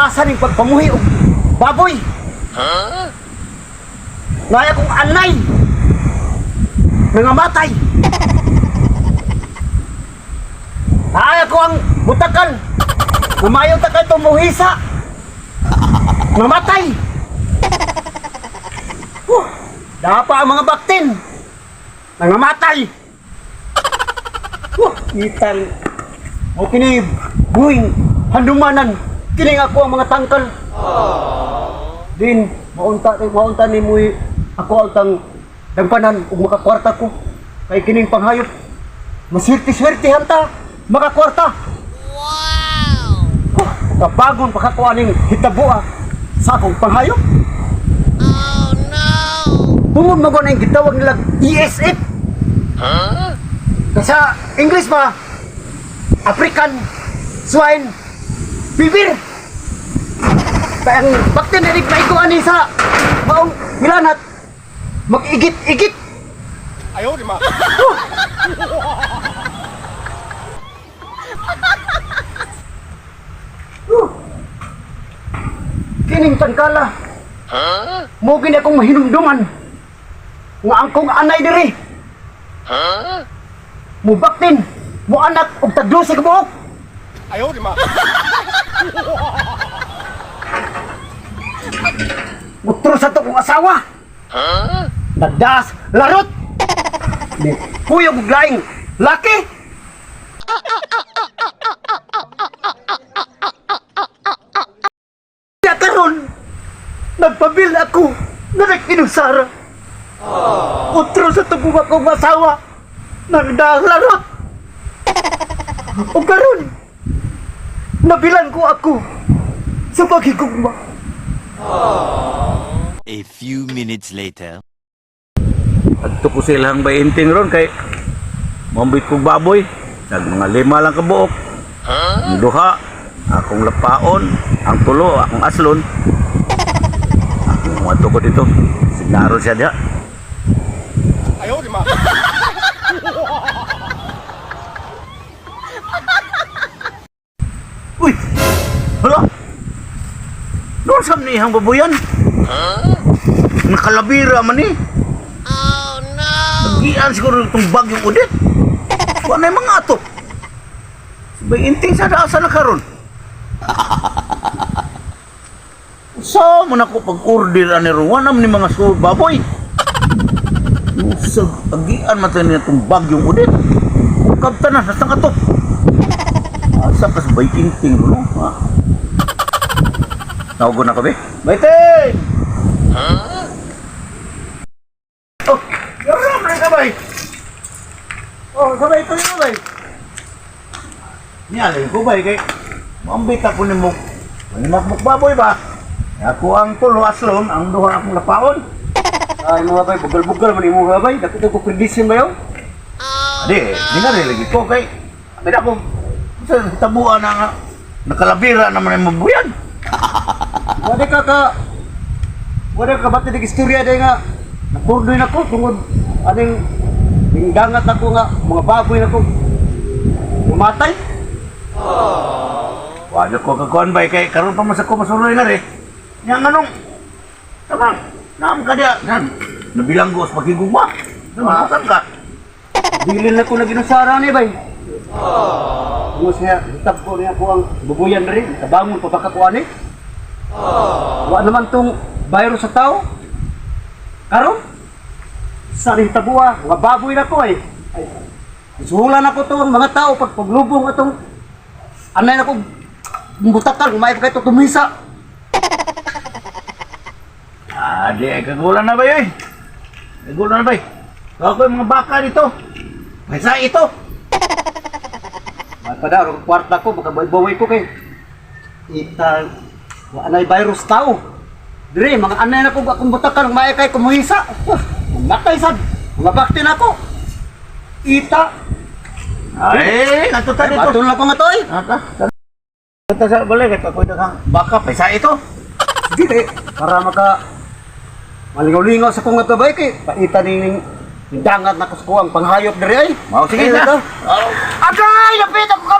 Malasa ning pagpamuhi og baboy. Naay akong anay. Nangamatay. Naay ako ang butakal. Umayaw ta kay tumuhisa. Namatay. Huh, dapa ang mga baktin. Nangamatay. Huh, itan. Mo kini buhing handumanan. Kini ako ang mga tangkal. Din maunta maunta ni mo'y ako ang tang dagpanan ug makakwarta ko. Kay kining panghayop. Maswerte-swerte hanta makakwarta. Wow! Huh, kabagon pa ka ko aning hitaboa sa akong panghayop. Oh no! Tungod mo na yung gitawag nila ESF. Huh? Sa English ba, African Swine Fever. Kaya ang bakti na maigo ani sa maong milanat, mag-igit-igit. Ayaw, di ma. Huh. Kining tangkala. Mo gini akong mahinumduman nga ang kong anay diri. Mo baktin, mo anak og tagdose ka buok. Ayaw, di ma. Mutro sa to kong asawa. Nagdaas, larot. Ni kuyog og laing laki. Ya karon, nagpabil ako na nag-inusara. Utro sa tubong akong asawa. Nagdaas larot. O karon, nabilan ko ako sa paghigugma. A few minutes later. Adto ko silang bainting ron kay mambit kog baboy. Nag mga lima lang kabuok. Ang duha, akong lapaon, ang tulo, akong aslon. Akong adto ko dito. Signaro siya diha. Ayaw, di ma. Uy! Hala! Noon sa nihang baboyan? Nakalabira man eh. Oh no! Nagian siguro itong bagyong udit. Wala na yung mga ato. Sabay inting sa asa na karon. Sa man ako pag-order ani ron, wala man ni mga suod baboy. Usag, agian man tayo niya itong bagyong udit. Ukab ta na, nasa kato. Asa ka sa inting ron, no? Ha? Tawagon na kabi. Baiting! Oh, yaram na ka bay. Oh, sabay ito yun, bay. Niya, ko bay kay maambit ako nimo. Manimakmuk baboy ba? Ako ang tulo aslon, ang duha akong lapaon. Ay, mga bay, bugal-bugal man yung mga bay. Dapat ko kondisyon ba yun? Di, di nga rin lagi ko kay ambit ako sa tabuan na nga nakalabira naman ang mabuyan. Wala ka ka... Wala ka bati istorya dahil nga napurdoy na ko tungod aning dangat ako nga mga baboy na ko umatay. Wala ko kakuan bay kay karon pa man sa ko masuroy na rin. Nya nganong tama naam ka diya nan nabilanggo sa pagigugma. Namakan ka. Dilin na ko na ginusara ni bay. Tungod siya, hitab ko niya ko ang bubuyan na rin. Tabangon pa baka ko ani. Wa naman tong virus sa tao. Karon sa rin tabua, mga baboy na ko ay. Ay, suhulan ako to ang mga tao pag paglubong atong anay na ko butakal, umay pa kayo tumisa. Ah, di ay kagulan na ba yun? Kagulan na ba? Ako yung mga baka dito. May ito. May padaro, kwarta ko, baka baway ko kay. Ita, wa anay virus tao. Dire, mga anay na ko akong butakal, umay kay kumuhisa. Matay sad, mga bakti na ko. Ita, Ay, natuta dito. baton lang ko nga to eh. Ata. Ata sa balay kay ako daghang baka paysa ito. Sige kay, para maka malingaw-lingaw sa kong nga bay kay paita ning dangat na ko sa kuang panghayop dire ay. Mao sige Ay, na. ito. Agay, napit ako